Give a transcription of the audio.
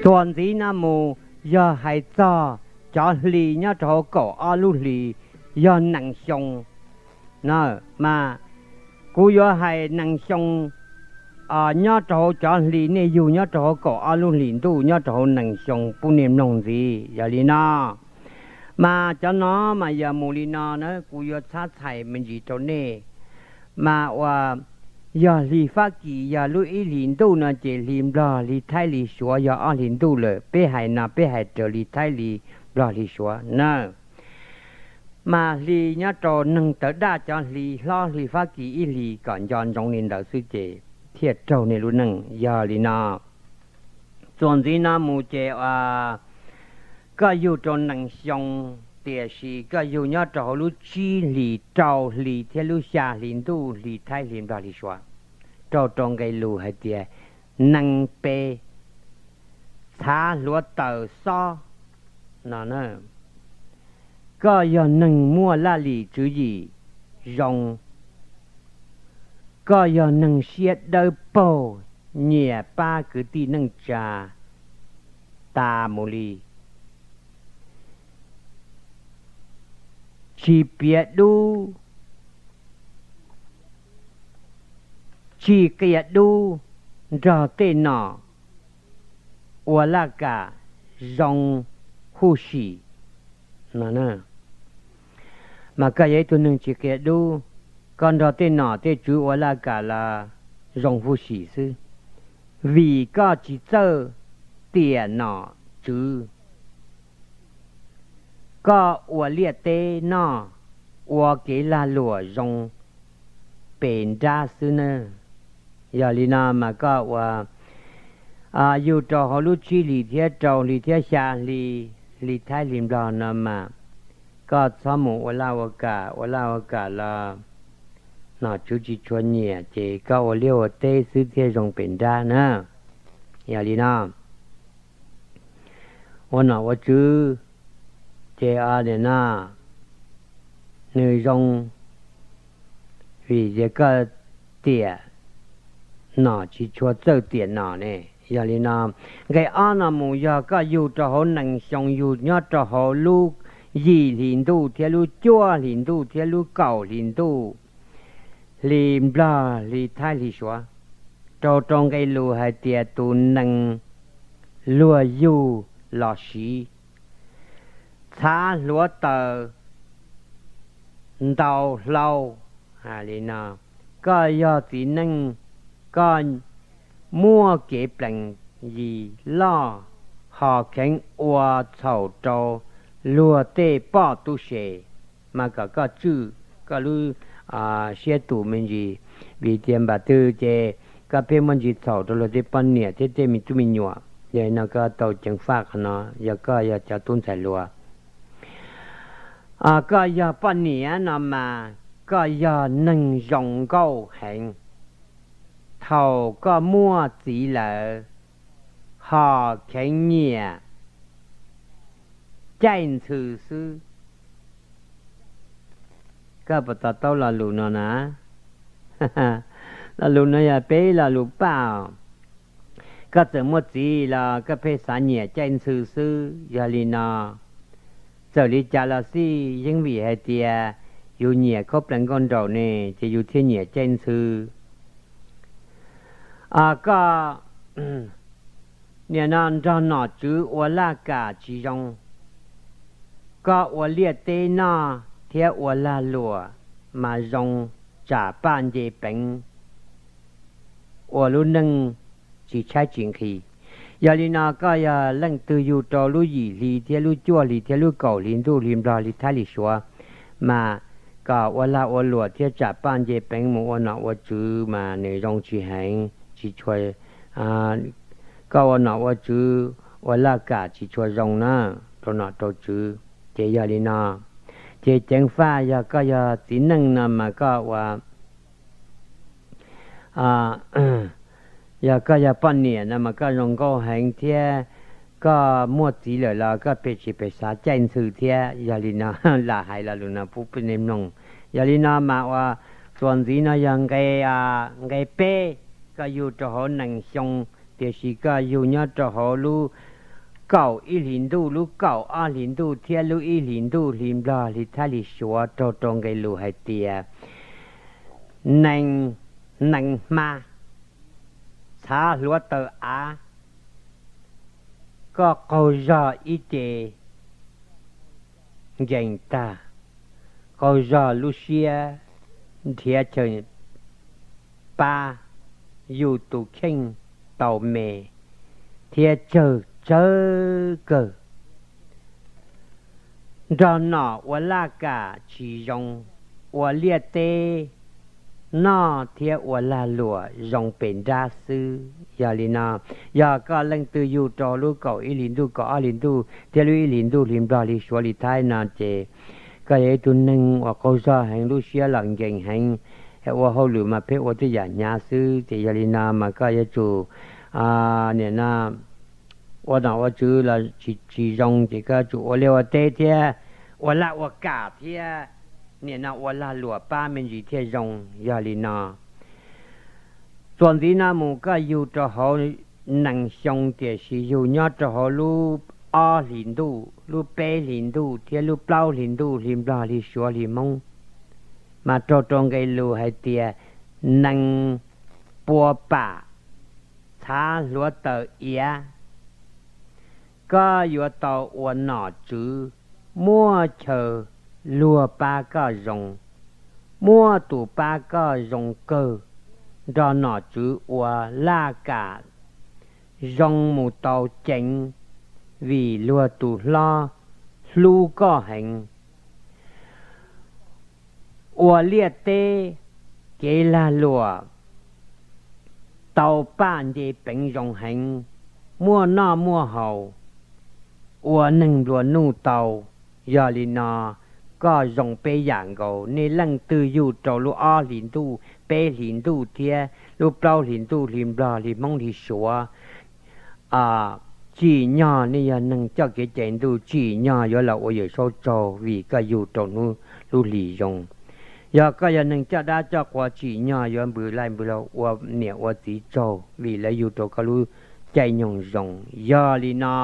Txuas ntxiv no mus yog hais txog cov hlis nyob rau hauv kaum ob lub hlis yog nees xyoo na, mas kuv yuav hais nees xyoo nyob rau hauv cov hlis nej yug nyob rau hauv kaum ob lub hlis ntuj nyob rau hauv nees xyoo pub nej mloog ntxiv. Yog li no, mas cov no mas yog mus li no na, kuv yuav txhab txhais me ntsis rau nej. Mas uas yog hlis Fab Kis yog lub ib hlis ntuj no ces hlis Nplog, hlis Thaib, hlis Suav yog ob hlis ntuj lawm. Peb hais no peb hais raws hlis Thaib, hlis Nplog, hlis Suav na. Mas hlis nyob rau neeg tawv daj cov hlis hlob, hlis Fab Kis ib hlis kom nco ntsoov li ntawd xwb ces thiaj raug nej lub neej. Yog li no, txuas ntxiv no mus ces koj yug rau nees xyoo, tiam sis koj yug nyob rau hauv lub tsib hlis, rau hlis thiab lub xya hlis ntuj, hlis Thaib, hlis Nplog, hlis Suav, rau rau nqe lus hais tias nees peb, txhav hluav taws xob no na. Koj yog neeg muaj laj lim tswv yim zoo, koj yog neeg siab dawb paug, nyiam pab kwv tij neej tsa tas mus li, tsis piav dub, tsis qia dub, nrog tej nom ua laj kam zoo huj sim no. Mas koj yog ib tug neeg tsis qia dub, koj nrog tej nom tej tswv ua laj kam los zoo huj sim xwb, vim koj tsis txawj tiam nom tswv. Koj ua liaj teb noj, ua kev lag luam zoo pes nrab xwb na. Yog li no mas koj ua yug rau hauv lub tsib hlis thiab rau hlis thiab xya hli, hlis Thaib hlis Nplog no mas koj txhob mus ua laj ua kam, ua laj ua kam los nom tswv tsis tshua nyiam ces koj ua liaj ua teb xwb thiaj zoo pes nrab na. Yog li no, ua nom ua tswv ces nim no nws zoo vim tias koj tiam nom tsis tshua txawj tiam nom ne. Yog li no, nqe ob no mus yog koj yug rau hauv nees xyoo, yug nyob rau hauv lub yim hlis ntuj thiab lub cuaj hlis ntuj thiab lub kaum hlis ntuj, hlis Nplog, hlis Thaib, hlis Suav, rau rau nqe lus hais tias tus nees luag yug los siv, txhav hluav taws ntau hlau. Hais li no, koj yog txiv neej, koj muaj kev plees yis loj, ho kheev ua txhaum rau luag tej poj tub se, mas kom koj tswj koj lub siab tus me ntsis, vim tias npam twg ces koj pheej muaj ntsis txhaum rau luag tej poj niam thiab tej me tub me nyuam. Yog li no koj tau ceev faj qhov no, yog koj yog cov tub ntxhais hluas. Koj yog poj niam no mas koj yog neeg zoo nkauj heev. Thaum koj muaj txiv lawm, ho kheev nyiam caij ntxhw xwb. Koj puas to taub lo lus no na? Lo lus no yog peb lo lus paj. Koj txawm muaj txiv los koj pheej xav nyiam caij ntxhw xwb. Yog li no, txawm li cas los xij, yeej vim hais tias yus nyiam khaub plees nkauj nraug ne, ces yus thiaj nyiam caij ntxhw. Koj nim no nrog nom tswv ua laj kam tsis zoo, koj ua liaj teb noj thiab ua lag luam mas zoo, tsam paj nce peev, ua lub neej tsis tshaib tsis nqhis. Yog li no koj yog leej twg yug rau lub yim hli thiab lub cuaj hli thiab lub kaum hli ntuj, hli Nplog, hli Thaib, hli Suav, mas kom ua lag ua luam thiab tsam paj nce peev mus ua nom ua tswv mas nws zoo tsis heev, tsis tshua, koj ua nom ua tswv ua laj kam tsis tshua zoo na, rau nom rau tswv. Ces yog li no, ces ceev faj yog koj yog txiv neej no mas koj ua yog koj yog poj niam no mas koj zoo nkauj heev thiab, koj muaj txiv lawm los koj pheej tsis pheej xav caij ntxhw thiab. Yog li no, lam hais lo lus no pub peb nej mloog. Yog li no mas ua txuas ntxiv no yog nqe, nqe peb, koj yug rau hauv nees xyoo, tiam sis koj yug nyob rau hauv lub kaum ib hlis ntuj, lub kaum ob hlis ntuj thiab lub ib hlis ntuj hli Nplog hli Thaib hli Suav raug rau nqe lus hais tias nees, nees hma txhav hluav taws av, koj qaug zog ib ce nkees tag, qaug zog lub siab nrhiav chaw pab yug tus kheej tau me thiab tsawg tsawg kawg. Nrog nom ua laj kam tsis zoo, ua liaj teb noj thiab ua lag luam zoo pes nrab xwb. Yog li no, yog koj leej twg yug rau lub kaum ib hlis ntuj, kaum ob hlis ntuj thiab lub ib hlis ntuj hli Nplog hli Suav hli Thaib no ces koj yog ib tug neeg uas qaug zog heev, lub siab los nkees heev, ua hauj lwm mas pheej ua tej yam hnyav xwb. Ces yog li no mas koj yuav tsum, nim no ua nom ua tswv los tsis, tsis zoo, ces koj yuav tsum ua liaj ua teb thiab ua laj ua kam thiab nim no ua lag luam pab me ntsis thiaj zoo. Yog li no, txuas ntxiv no mus koj yug rau hauv nees xyoo, tiam sis yug nyob rau hauv lub ob hlis ntuj, lub peb hlis ntuj thiab lub plaub hlis ntuj hli Nplog hli Suav hli Hmoob, mas raug rau nqe lus hais tias nees pua pam txhav hluav taws iav, koj yuav tau ua nom tswv, muaj chaw luag pab koj zoo, muaj tus pab koj zoo kawg, nrog nom tswv ua laj kam zoo mus tau ceev, vim luag tus hlob hlub koj heev. Ua liaj teb, kev lag luam, tau paj nce peev zoo heev, muaj noj muaj haus, ua neeg nplua nuj tau. Yog li no, koj zoo peb yam nkaus. Nej leej twg yug rau lub ob hlis ntuj, peb hlis ntuj thiab lub plaub hlis ntuj hli Nplog hli Hmoob hli Suav, tsim nyog nej yog neeg coj kev cai ntuj, tsim nyog yuav los ua Yawm Saub tsaug vim koj yug rau lub hlis zoo. Yog koj yog neeg coj dab coj qhua, tsim nyog yuav npws laij npws laug ua niam ua txiv tsaug vim lawv yug rau koj lub caij nyoog zoo. Yog li no,